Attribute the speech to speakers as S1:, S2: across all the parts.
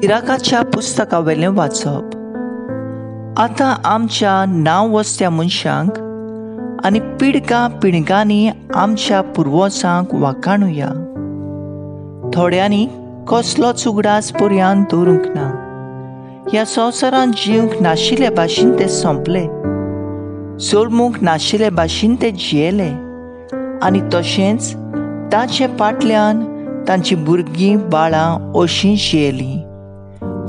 S1: इराकाच्या पुस्तकावेलें वाचप. आतां आमच्या नांव वसत्या मनशांक आनी पिडगां पिणगांनी आमच्या पुर्वजांक वाखाणुया. थोड्यांनी कसलोच उगडास पर्यान दवरूंक ना. ह्या संवसारांत जिवंक नाशिल्ले भाशेन ते सोंपले, जल्मूंक नाशिल्ले भाशेन ते जियेले आनी तशेंच ताचे फाटल्यान तांची भुरगीं बाळां अशीं जियेलीं.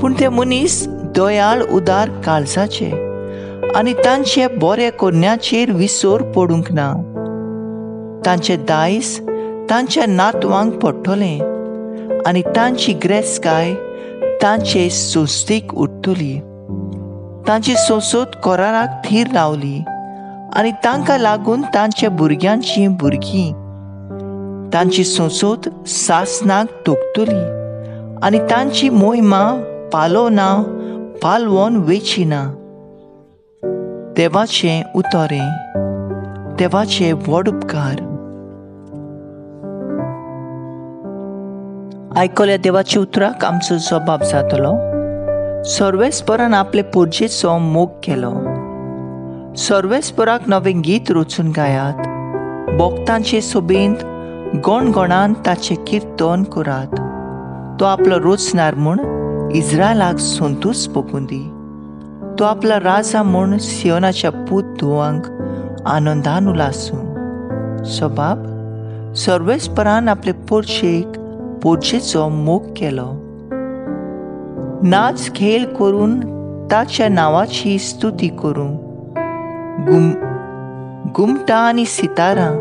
S1: पूण ते मनीस दयाळ उदार काळजाचे आनी तांचे बरे करण्याचेर विसर पडूंक ना. तांचे दायज तांच्या नातवांक पडटलें आनी तांची ग्रेस्काय तांचे संस्थेक उरतली. तांची संसद कराराक थीर रावली आनी तांकां लागून तांच्या भुरग्यांची भुरगीं. तांची संसद सासनाक तोखतली आनी तांची मोहिमा पालोवना पालवोन वेची ना. देवाचें उतरें, देवाचे व्हड उपकार. आयकल्या देवाच्या उतराक आमचो जबाब जातलो. सर्वेस्परान आपले पोरजेचो मोग केलो. सर्वेस्पराक नवें गीत रचून गायात. भक्तांचे सोबेंत गणगणान ताचें किर्तन करात. तो आपलो रचणार म्हूण इस्रायलाक संतोश भोगूं दी. तो आपला राजा म्हूण सियोनाच्या पूत धुवांक आनंदान उलासूं. सबाब सर्वेस्परान आपले पोरजेक पोरजेचो मोग केलो. नाच खेळ करून ताच्या नांवाची स्तुती करूं. घुमटां आनी सितारां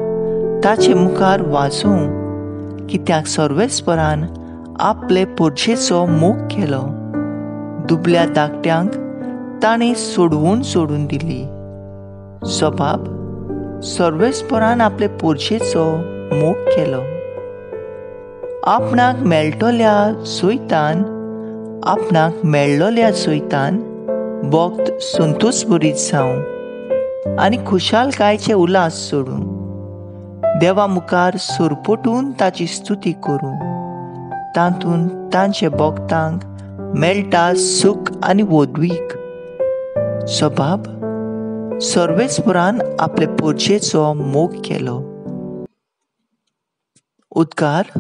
S1: ताचे मुखार वाजोवं. कित्याक सर्वेस्परान आपले पोरजेचो मोग केलो. दुबल्या धाकट्यांक ताणें सोडवून सोडून दिली. सबाब सर्वेस्परान आपले पोरजेचो मोग केलो. आपणाक मेळटल्या जैतान आपणाक मेळ्ळोल्या जैतान भक्त संतोष बरीत जावं आनी खुशालकायचे उल्हास सोडूं. देवा मुखार सरपटून ताची स्तुती करूं. तातूंत तांचे भक्तांक मेळटा सूख आनी वोदवीक. सबाब सर्वेस्परान आपले पोरजेचो मोग केलो. उद्गार.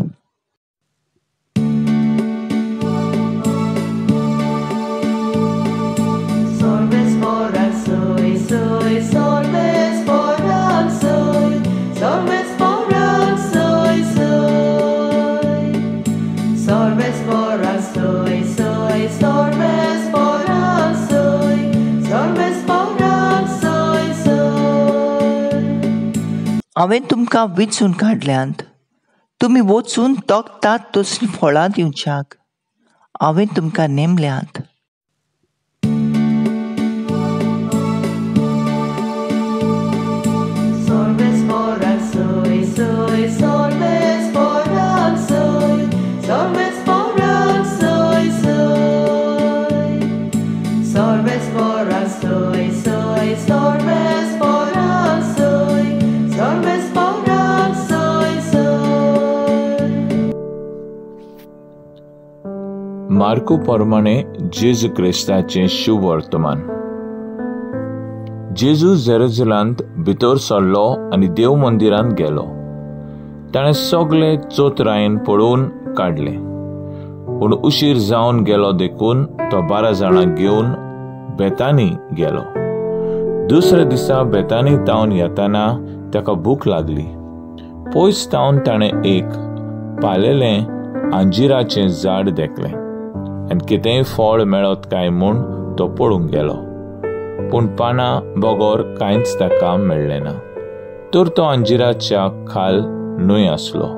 S1: हांवें तुमकां विंचून काडल्यांत, तुमी वचून तोखतात तसलीं फळां दिवच्याक हांवें तुमकां नेमल्यांत.
S2: मार्कू प्रमाणे जेजू क्रिस्ताचें शुभवर्तमान. जेजू जेरुजलांत भितर सरलो आनी देव मंदिरांत गेलो. ताणें सगळे चोतरायेन पळोवन काडले, पूण उशीर जावन गेलो देखून तो 12 जाणांक घेवन बेतानी गेलो. दुसऱ्या दिसा बेतानी तावन येताना ताका भूक लागली. पयस तावन ताणें एक पालेलें अंजिराचें झाड देखलें आनी कितेंय फळ मेळत काय म्हूण तो पळोवंक गेलो, पूण पानां बगर कांयच ताका मेळ्ळें ना. तर तो अंजिराच्या खाल न्हय आसलो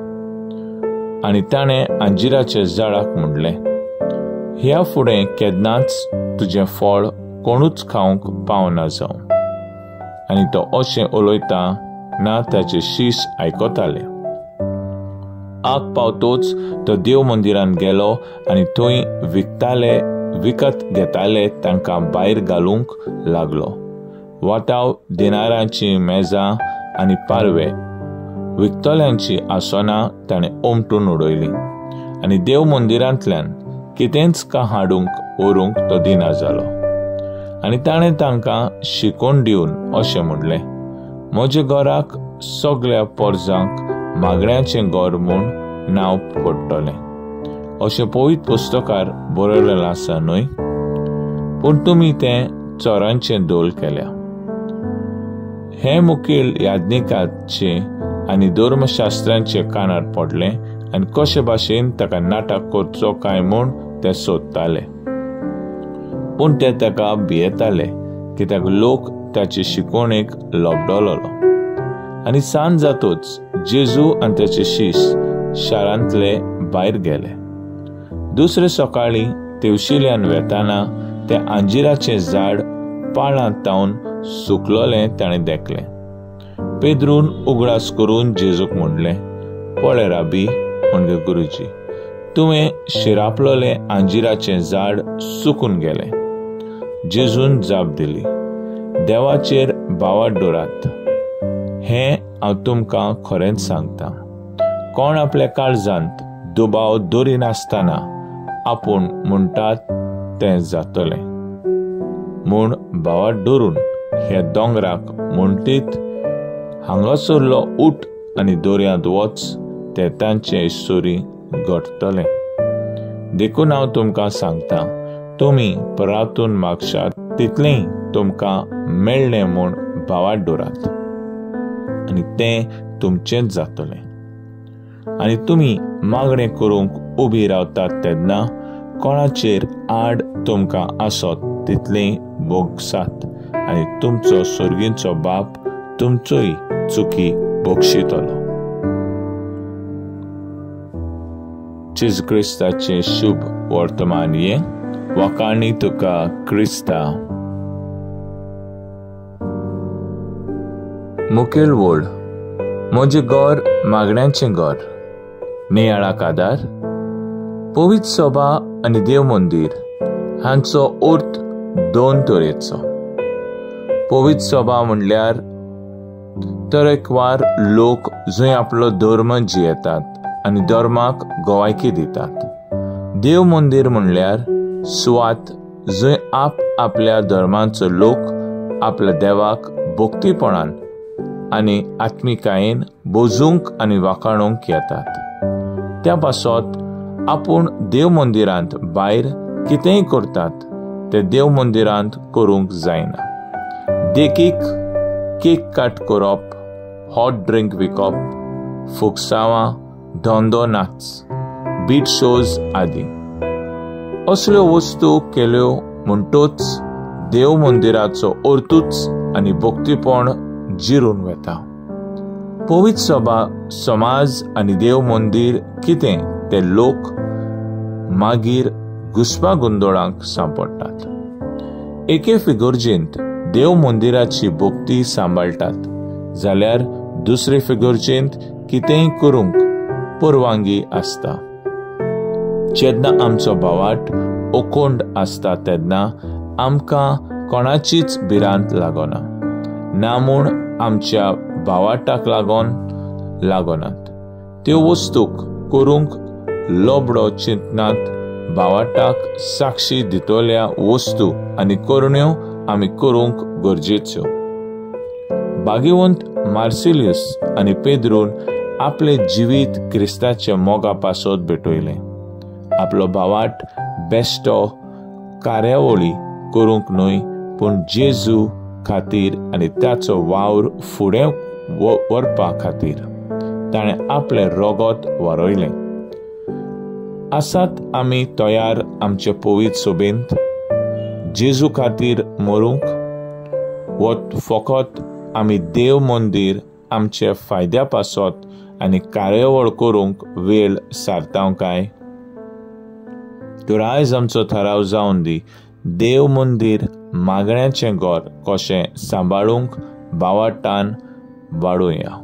S2: आनी ताणें अंजिराच्या झाडाक म्हणलें, ह्या फुडें केन्नाच तुजें फळ कोणूच खावंक पावना जावं. आनी तो अशें उलयता ना ताचे शीश आयकताले. आग पावतोच तो देव मंदिरांत गेलो आनी थंय विकताले विकत घेताले तांकां भायर घालूंक लागलो. वाटाव दिनारांची मेजां आनी पारवे विकतल्यांची आसनां ताणें ओमटून उडयलीं आनी देव मंदिरांतल्यान कितेंच का हाडूंक व्हरूंक तो दिना जालो. आनी ताणें तांकां शिकोवन दिवन अशें म्हणलें, म्हज्या घराक सगळ्या पोरजांक मागण्याचें घर म्हूण नांव पडटलें, अशें पवित्र पुस्तकार बरयलेलें आसा न्हय? पूण तुमी तें चोरांचें दोल केल्या. हें मुखेल याज्ञिकाचें आनी धर्मशास्त्रांचे कानार पडलें आनी कशे भाशेन ताका नाटक करचो काय म्हूण ते सोदताले. पूण ते ताका भियेताले, कित्याक लोक ताचे शिकवणेक लबडलो. आनी सांज जातच जेजू आनी ताचे शिश शारांतले भायर गेले. दुसरे सकाळीं तेवशिल्यान वेताना तें अंजिराचें झाड पाळां तावन सुकलोलें ताणें देखलें. पेद्रून उगडास करून जेजूक म्हणलें, पळय राबी, म्हणजे गुरुजी, तुवें शिरापलोलें अंजिराचें झाड सुकून गेलें. जेजून जाप दिली, देवाचेर भावार्थ दवरात. हें हांव तुमकां खरेंच सांगता, कोण आपल्या काळजांत दुबाव दवरिनासतना आपूण म्हणटात तें जातलें म्हूण भावार्थ दवरून ह्या दोंगराक म्हणटीत, हांगासरलो उठ आनी दर्यांत वच, तें तांचे सुरी घडटलें. देखून हांव तुमकां सांगता, तुमी परातून मागशात तितलेंय तुमकां मेळ्ळें म्हूण भावार्थ दवरात आनी तें तुमचेंच जातलें. आनी तुमी मागणें करूंक उबी रावतात तेन्ना कोणाचेर आड तुमकां आसत तितलें भोगसात आनी तुमचो सर्गींचो बाप तुमचोय चुकी बक्षितलो. जेजू क्रिस्ताचें शुभ वर्तमान हें. वाखाणी तुका क्रिस्ता. मुखेल वळ, म्हजें घर मागण्यांचें घर, नियाळाक आदार, पवित्र सभा आनी देव मंदीर हांचो अर्थ दोन तरेचो. पवित्र सभा म्हणल्यार तरेकवार लोक जंय आपलो धर्म जियेतात आनी धर्माक गवायकी दितात. देव मंदीर म्हणल्यार सुवात जंय आप आपल्या धर्माचो लोक आपल्या देवाक भक्तीपणान आनी आत्मिकायेन बोजूंक आनी वाखाणूंक येतात. त्या पासत आपूण देव मंदिरांत भायर कितेंय करतात तें देव मंदिरांत करूंक जायना. देखीक केक काट करप, हॉट ड्रिंक विकप, फुकसावां, धंदो नाच, बीट शोज आदी. असल्यो वस्तू केल्यो म्हणटूच देव मंदिराचो अर्थूच आनी भक्तीपण जिरून वता. पवित्र सभा समाज आनी देव मंदीर कितें ते लोक मागीर घुस्पा गोंदळांक सांपडटात. एके फिगर्जेंत देव मंदिराची भक्ती सांबाळटात जाल्यार दुसरे फिगर्जेंत कितेंय करूंक परवानगी आसता. जेन्ना आमचो भावाट ओकोंड आसता तेन्ना आमकां कोणाचीच भिरांत लागना, ना म्हूण आमच्या भावाटाक लागोन लागनात. त्यो वस्तूक करूंक लोबडो चिंतनात. भावाटाक साक्षी दितल्या वस्तू आनी करण्यो आमी करूंक गरजेच्यो. भाग्यवंत मार्सिलियस आनी पेद्रून आपले जिवीत क्रिस्ताच्या मोगा पासत भेटयलें. आपलो भावाट बेश्टो कार्यावळी करूंक न्हय, पूण जेजू खातीर आनी ताचो वावर फुडें व्हरपा खातीर ताणें आपलें रगत वारयलें. आसात आमी तयार आमचे पवित्र सोबेंत जेजू खातीर मरूंक? वो फकत आमी देव मंदीर आमचे फायद्या पासत आनी कार्यावळ करूंक वेळ सारतांव काय? तर आयज आमचो थाराव जावन दी, देव मंदीर मागण्याचें घर कशें सांबाळूंक भावार्तान वाडोवया.